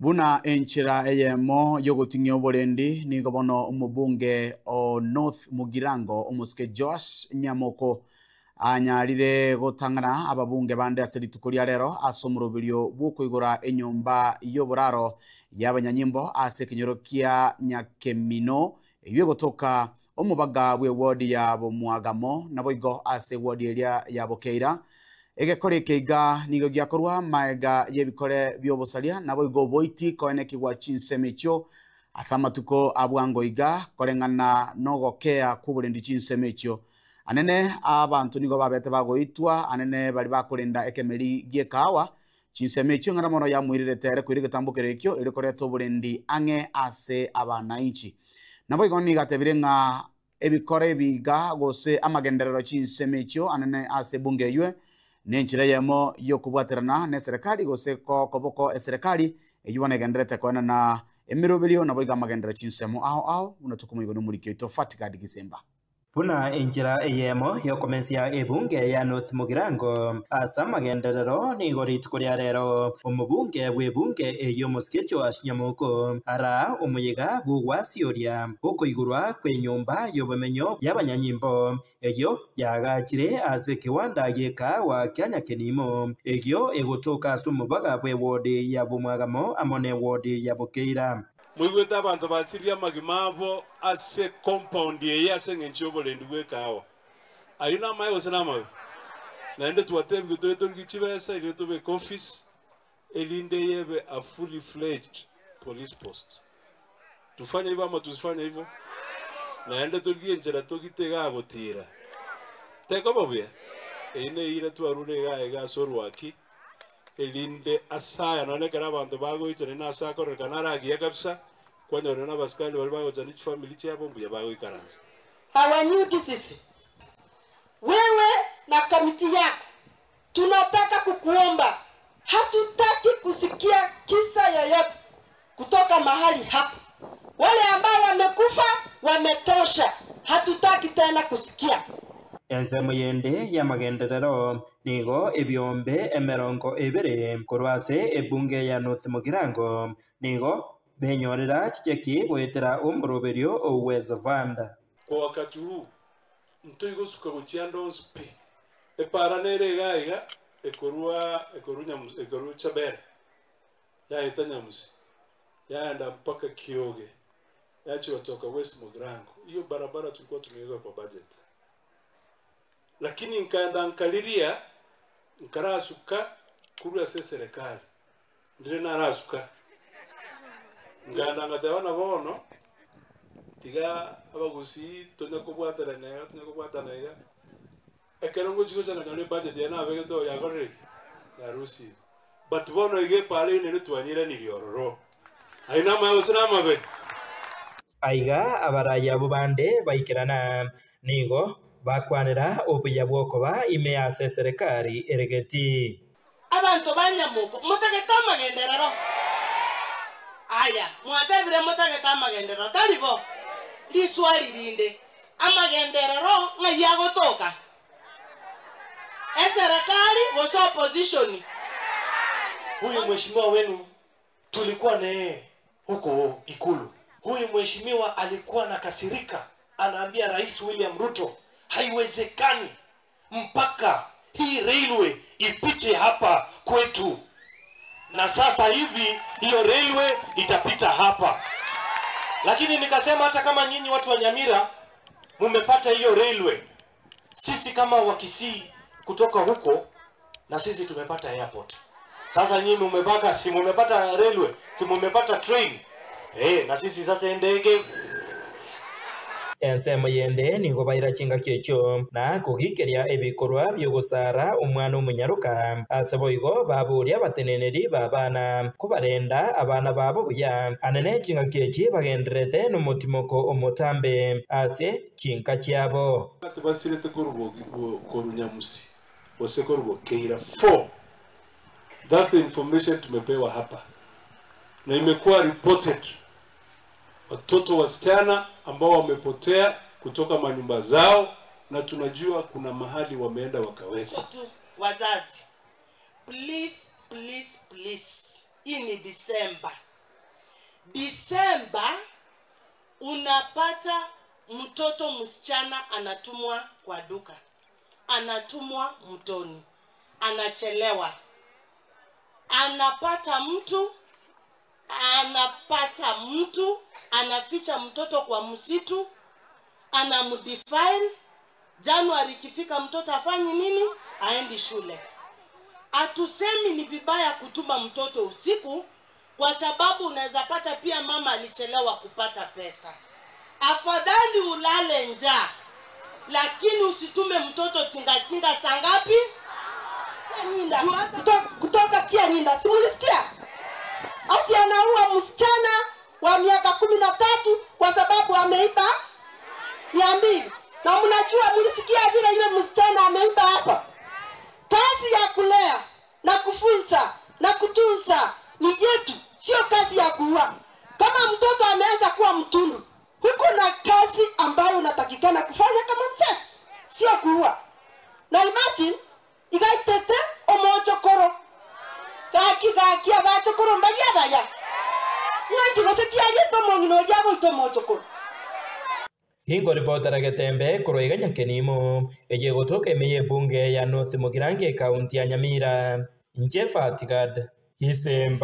Buna enchera eyemo y'ogoting'ia oborendi, nigo bono omobunge o North Mugirango omosike Joash Nyamoko anyarire gotang'ana ababunge bande ase rituko ria rero ase omoroberio bw'okoigora enyomba y'oboraro y'abanyanyimbo ase ekenyoro kia Nyakemino eyio egotoka omobaga bw'ewodi ya Bomwagamo naboigo ase ewodi eria ya Bokeira. Egekore eke iga nigo giakorwa magega y'ebikore bi'obosaria naboigo oboiti koenekigwa chinsemo echio ase amatuko a bwango iga koreng'ana nogokea kw'oborendi chinsemo echio. Anene abanto nigo babete bagoitwa, anene baria bakorenda ekemeri gi'ekaawa, chinsemo echio ng'ana mono yamoirerete ere koira egetambokero ekio erio koreta oborendi ang'e ase abanainchi. Naboigo nigo atebire ng'a ebikora ebi iga gose amagenderero chinsemo echio anene ase ebunge eywe nenchera eyemo y'okobwaterana neserekari gose koboko eserekari eyio bono egendererete koenana emeroberio naboigo amagenderero chinsemo ao ao buna tokomoigwa nomoriki oito Fatgard Gisemba. Buna enchera eyemo y'okomesia ebunge ya North Mugirango ase amagenderero nigo rituko ria rero omobunge bw'ebunge eyio omosike Joash Nyamoko ara omoyega bw'ogwasioria okoigorwa kw'enyomba y'obomenyo y'abanyanyimbo eyio yaagachire ase ekewanda gi'ekaawa kia Nyakenimo eyio egotoka ase omobaga bw'ewodi ya Bomwagamo amo n'ewodi ya Bokeira. Moigwete abanto basirie amagima abo ase compound eye ase engencho y'oborendi bw'ekahawa. Ayio namaye gose namabe? Naende twatebigwe tobe torigie chibesa erinde tobeke office erinde eyebe a fully fledged police post. Tufanye hivyo ama tusifanye hivyo? Naende torigie enchera togite igaa gotira. Tekoba buya? Eyio neira twarure igaa iga ase orwaki. erinde ase aya nonya ekero abanto bagoichana na ase akorerekana are agiya kabisa, kwanyorire na abasikari baria bagocha ne chifamiri chiabo mbuya bagoikaransa. Hawanyuki sisi, wewe na kamiti yako, tunataka kukuomba, hatutaki kusikia kisa yoyote kutoka mahali hapa. Wale ambao wamekufa wametosha, hatutaki tena kusikia. Ensemo yende y'amagenderero nigo ebiombe emerongo ebere korwa ase ebunge ya North Mugirango nigo benyorera chicheki goetera omoroberio o Uwezo Fund. Kwa wakati huu ntoigosuka gochia ande onsi pi. Epaara nere iga iga ekorwa ekorwa Nyamusi ekorwa Chabera. yaeta Nyamusi, yaenda mpaka Kioge, yachia gotoka West Mugirango. Hiyo barabara tulikuwa tumeiweka kwa budget. Lakini nkaenda nkariria, nkarasuka korwa ase eserekari, ndire narasuka. Nkaenda ngateba na bono, tiga abagusii tonya kobwaterana iga, tonya kobwatana iga, ekero ngochia gocha nanyora ebudget yaye nabegete oo yakorire ki? Yarusiwe. But bono iga epaara eyio nere twanyiranirie ororo. Ayio namaya gose namabe? Aiga abarai abwo bande baikerana, nigo bakwanera obuya bw'okoba ime ase eserekari ere getii. Abanto ba Nyamoko, motagete amagenderero? Aya, mwatebire motagete amagenderero, tari bo? Riswali rinde, amagenderero ng'ai agotoka? Eserekari gose opposition? Huyu mheshimiwa wenu tulikuwa na yeye huko Ikulu. Huyu mheshimiwa alikuwa anakasirika, anaambia Rais William Ruto, haiwezekani mpaka hii railway ipite hapa kwetu, na sasa hivi hiyo railway itapita hapa. Lakini nikasema hata kama nyinyi watu wa Nyamira mumepata hiyo railway, sisi kama Wakisii kutoka huko na sisi tumepata airport. Sasa nyinyi mumepaka, si mumepata railway, si mumepata train eh, na sisi sasa ndege Ensemo y'ende nigo baira chingaki echio, na kogikeria ebikorwa bi'ogosara omwana omonyaroka. Ase boigo baboria abateneneri b'abana kobarenda abana babo buya, ane ne chingaki echi bagendererete nomotimoko omotambe ase chinka chiabo. Tibasirete korwa korwa Nyamusi gose korwa Bokeira 4 that's the information tumepewa hapa na imekuwa reported watoto wasichana ambao wamepotea kutoka manyumba zao na tunajua kuna mahali wameenda wakawekwa. Tu wazazi, please please please, hii ni December. Disemba unapata mtoto msichana anatumwa kwa duka, anatumwa mtoni, anachelewa, anapata mtu anapata mtu anaficha mtoto kwa msitu, anamdefile. Januari ikifika mtoto afanyi nini? Aendi shule. Hatusemi ni vibaya kutuma mtoto usiku, kwa sababu unaweza pata pia mama alichelewa kupata pesa. Afadhali ulale njaa, lakini usitume mtoto tingatinga saa ngapi? Nyinda. Kutoka kia Nyinda, si mulisikia? Ati anaua msichana wa miaka 13 kwa sababu ameiba 200. Na mnajua, mulisikia vile yule msichana ameiba hapa. Kazi ya kulea na kufunza na kutunza ni yetu, sio kazi ya kuua. Kama mtoto ameanza kuwa mtundu, huko na kazi ambayo unatakikana kufanya kama mzazi, sio kuua. Na imagine igaitete omochokoro gaki gaki abachokoro mbaria baya ng'anki gose kiariete omong'ina oria agoita omochokoro. Ingoribotera Getembe korwa iga Nyakenimo eye gotoka ime ya ebunge ya North Mugirango ekaunti ya Nyamira Nche Fatigad Gisemba.